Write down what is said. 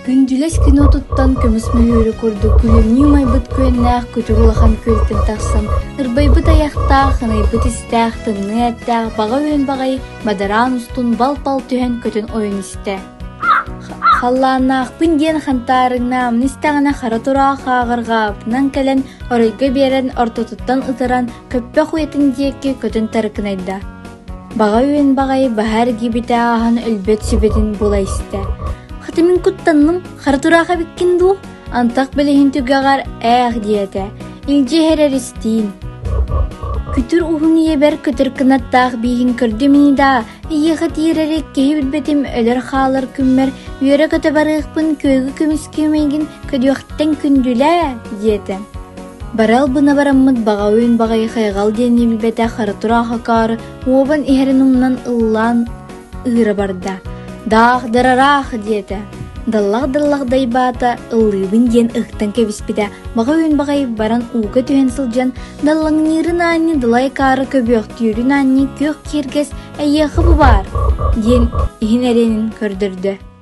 Күндүлэс кинотуттан көмүс мөһүүрэ курдук күлүмнүү умайбыт күөннээх күтүр улахан күөлтэн тахсан, ырбайбыт айахтаах, ынайбыт истээх, тымныы эттээх баҕа үөн баҕайы бадараан устун бал-бал түһэн көтөн ойон истэ. Халлааннаахпын диэн хантаарыҥнаамын истэҕинэ хара тураах хааҕырҕаабытынан кэлэн оройго биэрэн ортотуттан ытыран көппөх уйатын диэки көтөн тарыкынайда. Баҕа үөн баҕайы баһа эргийбитэ ааһан өлбөт сүбэтин була истэ. Хата мин куттанным, хара тураах эбиккин дуу? Антах билиһин түгэҕэр ээх диэтэ, илдьи иһэр эристиин. Күтүр уһун ийэбэр көтөр кынаттаах бииһин көрдүм ини даа, эйиэхэ тиирэри киһи билбэтим өлөр хаалар күммэр үөрэ-көтө барыахпын күөгү көмүскүөм эйигин көрүөхтэн күндүлээ диэтэ. Барал бына бараммыт баҕа-уйун баҕайы хайҕал диэни билбэтэх хара тураах акаары уобан иһэрин умнан ыллаан ыыра барда. «Даах дарараах» диэтэ. Даллах-даллах дайбаата, ыллыыбын диэн ыһыктан кэбиспитэ, баҕа-уйун баҕайы баран ууга түһэн сылдьан, даллаҥныырын аанньа далай акаары көбүөхтүүрүн аанньа күөх киэргэс «Эйиэхэ бу баар» диэн иһин эриэнин көрдөрдө.